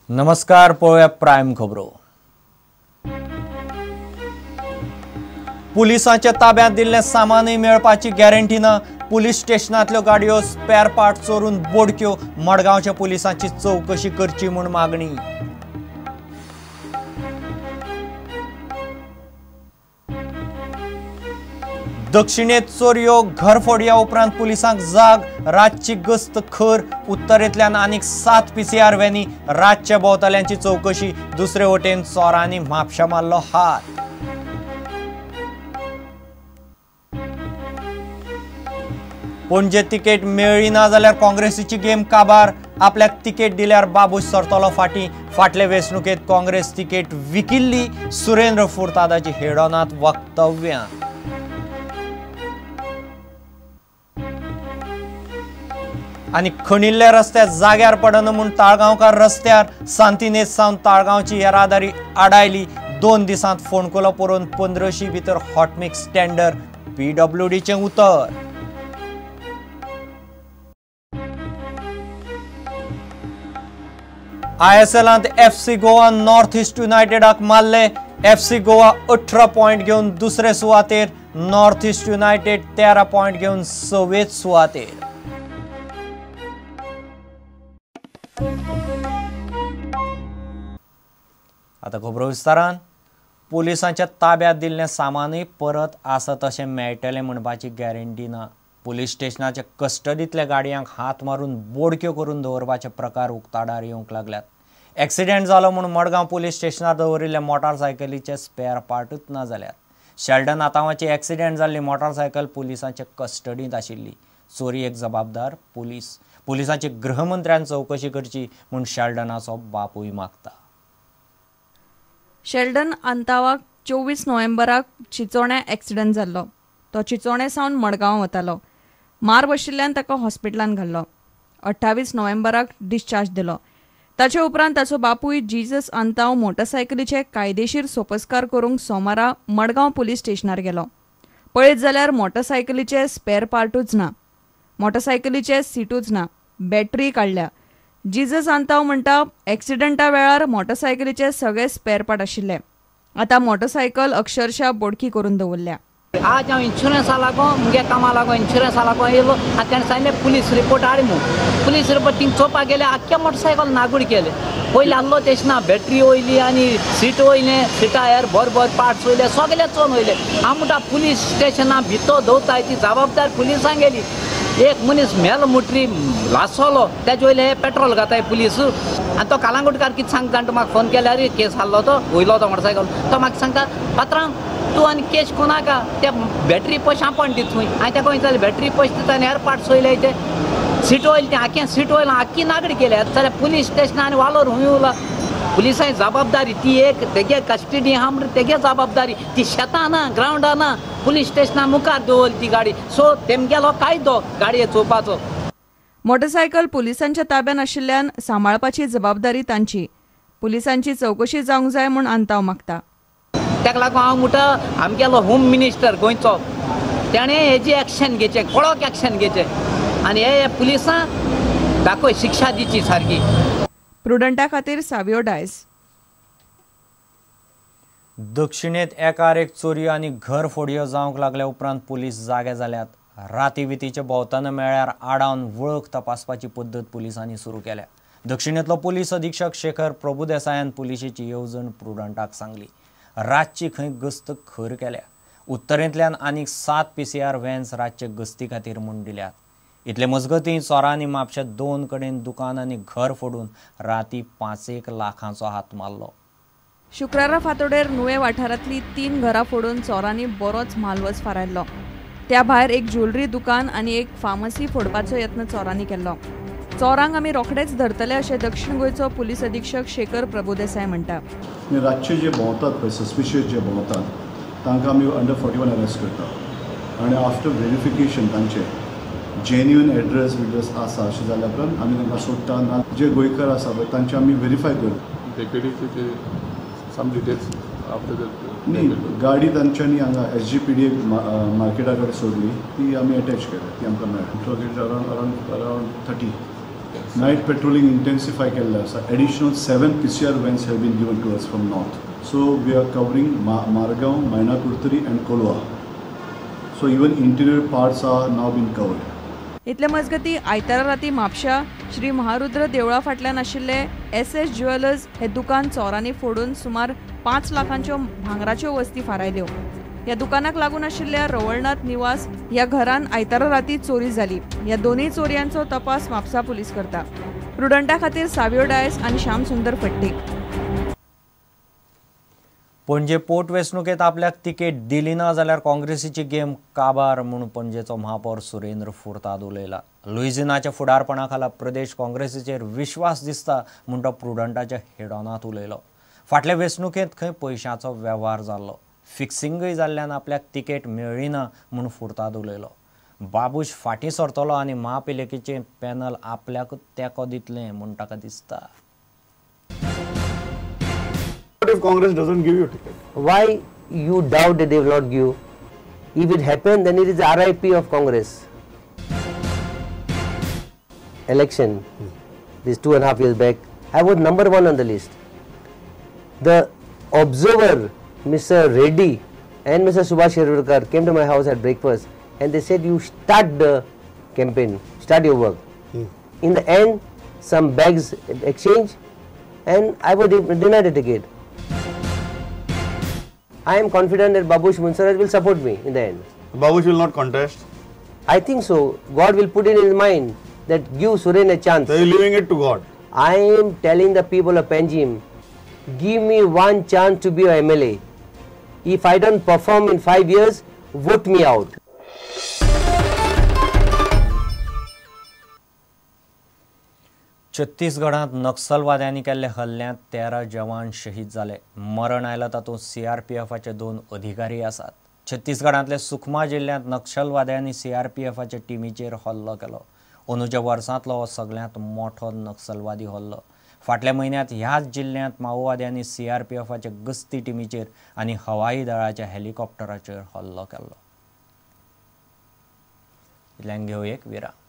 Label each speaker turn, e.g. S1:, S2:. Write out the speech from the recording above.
S1: नमस्कार, पळोवया प्रायम खबरो. पुलिसांच्या ताब्यात दिल्लें सामानूय मेळपाची गॅरंटी ना. पुलीस स्टेशनांतल्यो गाडयो स्पेअर पार्ट चोरून बोडक्यो. मडगांवच्या पुलिसांची चवकशी करची म्हूण मागणी. दक्षिणेत चोरयो घरफोडया उपरांत पुलिसांक जाग. रातची गस्त खर. उत्तरेंतल्यान आनीक 7 PCR व्हॅनी. रातच्या भोंवतल्यांची चवकशी. दुसरे वटेन चोरांनी म्हापशा मारलो हात. पणजे तिकेट मेळ्ळी ना जाल्यार काँग्रेसीची गेम काबार. आपल्याक तिकेट दिल्यार बाबूश सरतलो फाटीं. फाटले वेंचणुकेंत काँग्रेस तिकेट विकिल्ली. सुरेंद्र फुर्तादाची हेडोनांत वक्तव्यां. आनी खणिल्ल्या रस्त्यार जाग्यार पडना म्हूण ताळगांवकार रस्त्यार. सांतिनेज सावन ताळगांवची येरादारी आडायली. 2 दिसांत फोंडकुलो पुरोवन 1500 भितर हॉटमिक्स टेंडर. PWDचें उतर. ISLांत FC Goa north east युनायटेडाक मारले. FC Goa 18 point घेवन दुसरे सुवातेर, नॉर्थ ईस्ट युनायटेड 13 पॉयंट घेवन 6वेच सुवातेर. आतां खबरो विस्तारान. पुलिसांच्या ताब्यात दिल्लें सामानूय परत आसा तशें मेळटलें म्हणपाची गॅरंटी ना. पुलीस स्टेशनाच्या कस्टडींतल्या गाडयांक हात मारून बोडक्यो करून दवरपाचे प्रकार उक्ताडार येवंक लागल्यात. एक्सिडेंट जालो म्हूण मडगांव पुलीस स्टेशनार दवरिल्ल्या मोटारसायकलीचे स्पेअर पार्टूच ना जाल्यात. शेल्डन आतांवाची एक्सिडेंट जाल्ली मोटारसायकल पुलिसांच्या कस्टडींत आशिल्ली. चोरयेक जबाबदार पुलीस. पुलिसांची गृहमंत्र्यान चवकशी करची म्हूण शेल्डनाचो बापूय मागता.
S2: शेल्डन आंतावाक 24 नोव्हेंबराक चिचोण्या एक्सिडंट जाल्लो. तो चिचोणे सावन मडगांव वतालो. मार बशिल्ल्यान ताका हॉस्पिटलान घाल्लो. 28 नोव्हेंबराक डिस्चार्ज दिलो. ताचे उपरांत ताचो बापूय जीजस आंताव मोटरसायकलीचे कायदेशीर सोपस्कार करूंक सोमारा मडगांव पुलीस स्टेशनार गेलो. पळयत जाल्यार मोटरसायकलीचे स्पेअर पार्टूच ना, मोटरसायकलीचे सिटूच ना, बॅटरी काडल्या. जीजस आंताव म्हणटा एक्सिडंटा वेळार मोटरसायकलीचे सगळे स्पेअर पार्ट आशिल्ले. आतां मोटरसायकल अक्षरशः बोडकी करून दवरल्या.
S3: आज हांव इन्शुरन्सा लागो मुगे कामा लागो इन्शुरन्सा लागो येयलो आनी तेणें सांगलें पुलीस रिपोर्ट हाड म्हूण. पुलीस रिपोर्ट थिंग चोवपाक गेले आख्खे मोटरसायकल नागूड केले. पयलीं आहलो तेश ना, बॅटरी वयली आनी सीट वयलें, सिटा हेर भर भर पार्ट्स वयले, सगळे चोवन वयले. हांव म्हणटा पुलीस स्टेशना भितर दवरताय ती जबाबदार पुलिसांक गेली. एक मनीस मेलो मुटरी लासलो तेजे वयले हे पेट्रोल घाताय पुलीस. आनी तो कालांगुटकार कितें सांगता जाणा, म्हाका फोन केल्यार केस आहलो तो वयलो तो मोटरसायकल. तो म्हाका सांगता पात्रांव तूं आनी केश कोणाका ते बॅटरी पयशे आपोवन दिता थंय. हांवें तेका विचारलें बॅटरी पयशे दिता आनी हेर पार्ट्स वयले ते सीट वयले ते आख्खे सीट वयले आख्खी नागडी केल्या. जाल्यार पुलीस स्टेशनार आनी वालोर हुंय उरला. पुलिसांची जबाबदारी ती एक तेगे कस्टडी आहा म्हणटा तेगे जबाबदारी ती शेतां ना ग्रावंडा ना पुलीस स्टेशना मुखार दवरली ती गाडी. सो तेमगेलो कायदो गाडये चोवपाचो.
S2: मोटरसायकल पुलिसांच्या ताब्यात आशिल्ल्यान सांबाळपाची जबाबदारी तांची. पुलिसांची चवकशी जावंक जाय म्हूण आंताव मागता.
S3: ताका लागून हांव म्हणटा आमगेलो होम मिनिस्टर गोंयचो तेणें हेजी एक्शन घेवचें, कडक एक्शन घेवचें आनी हे पुलिसांक दाखय शिक्षा दिवची सारकी.
S2: प्रुडंटा खातीर सावियो डायस.
S1: दक्षिणेत एकार एक चोरयो आनी घर फोडयो जावंक लागल्या उपरांत पुलीस जागे जाल्यात. राती वितीचे भोंवतना मेळ्यार आडावन वळख तपासपाची पद्दत पुलिसांनी सुरू केल्या. दक्षिणेंतलो पुलीस अधीक्षक शेखर प्रभुदेसायान पुलिशेची येवजण प्रुडंटाक सांगली. रातची खंय गस्त खर केल्या. उत्तरेंतल्यान आनीक 7 PCR व्हॅन्स रातचे गस्ती खातीर म्हूण दिल्यात. इतले मजगतीं चोरांनी म्हापशा 2 कडेन दुकान आनी घर फोडून राती 5-1 लाखांचो हात मारलो.
S2: शुक्रारा फांतोडेर नुवें वाठारांतली 3 घरां फोडून चोरांनी बरोच म्हालवज फारायल्लो. त्या भायर एक ज्वेलरी दुकान आनी एक फार्मसी फोडपाचो यत्न चोरांनी केल्लो. चोरांक आमी रोखडेच धरतले अशें दक्षिण गोंयचो पुलीस अधीक्षक शेखर प्रभुदेसाय म्हणटा.
S4: रातचे जे भोंवतात पळय सस्पिशियस जे भोंवतात तांकां आमी अंडर 41 अरेस्ट करता आनी आफ्टर व्हेरिफिकेशन तांचे जेन्युइन एड्रेस बिड्रेस आसा अशें जाल्या उपरांत आमी तांकां सोडटा. ना जे गोंयकार आसा पळय तांचे आमी व्हेरीफाय करता. न्ही गाडी तांच्यांनी हांगा SGPD मार्केटा कडेन सोडली, ती आमी एटॅच केल्या, ती आमकां मेळ्ळी. अरावंड 30. नायट पेट्रोलिंग इंटेन्सिफाय केल्लें आसा. Additional 7 PCR vans have been given to us from north. So we are covering Margao, Maina Curtorim and Colva. So even interior parts are now been covered.
S2: इतले मजगती आयतारा राती म्हापशा श्री महारुद्र देवळा फाटल्यान आशिल्ले SS ज्वेलर्स हे दुकान चोरांनी फोडून सुमार 5 लाखांच्यो भांगराच्यो वस्ती फारायल्यो. ह्या दुकानाक लागून आशिल्ल्या रवळनाथ निवास ह्या घरान आयतारा राती चोरी जाली. ह्या दोनूय चोरयांचो तपास म्हापसा पुलीस करता. प्रुडंटा खातीर सावियो डायस आनी श्याम सुंदर फट्टे.
S1: पणजे पोटवेंचणुकेंत आपल्याक तिकेट दिली ना जाल्यार काँग्रेसीची गेम काबार म्हूण पणजेचो महापौर सुरेंद्र फुर्ताद उलयला. लुइझिनाच्या फुडारपणा खाला प्रदेश काँग्रेसीचेर विश्वास दिसता म्हूण तो प्रुडंटाच्या हेडॉनांत उलयलो. फाटले वेंचणुकेंत खंय पयशांचो वेव्हार जाल्लो, फिक्सिंगय जाल्ल्यान आपल्याक तिकेट मेळ्ळी ना म्हूण फुर्ताद उलयलो. बाबूश फाटीं सरतलो आनी महापालिकेचें पॅनल आपल्याकूच तेंको दितलें म्हूण ताका दिसता.
S5: What if Congress doesn't give you a ticket?
S6: Why you doubt that they will not give? If it happened, then it is RIP of Congress. Election, this 2.5 years back, I was number 1 on the list. The observer, Mr. Reddy and Mr. Subhash Shirurkar came to my house at breakfast and they said, you start the campaign, start your work. In the end, some bags exchanged and I was denied a ticket. I am confident that Babush Monserrate will support me in the end.
S5: Babush will not contest?
S6: I think so. God will put it in his mind that give Suren a chance.
S5: So you are leaving it to God?
S6: I am telling the people of Panjim, give me one chance to be a MLA. If I don't perform in 5 years, vote me out.
S1: छत्तीसगडांत नक्सलवाद्यांनी केल्ल्या हल्ल्यांत 13 जवान शहीद जाले. मरण आयला तातूंत सीआरपीएफाचे 2 अधिकारी आसात. छत्तीसगडांतल्या सुकमा जिल्ल्यांत नक्षलवाद्यांनी सीआरपीएफाच्या टिमीचेर हल्लो केलो. अंदूच्या वर्सांतलो हो सगळ्यांत मोठो नक्सलवादी हल्लो. फाटल्या म्हयन्यांत ह्याच जिल्ल्यांत माओवाद्यांनी सीआरपीएफाच्या गस्ती टिमीचेर आनी हवाई दळाच्या हेलिकॉप्टराचेर हल्लो केल्लो. इतल्यान घेवया एक विराम.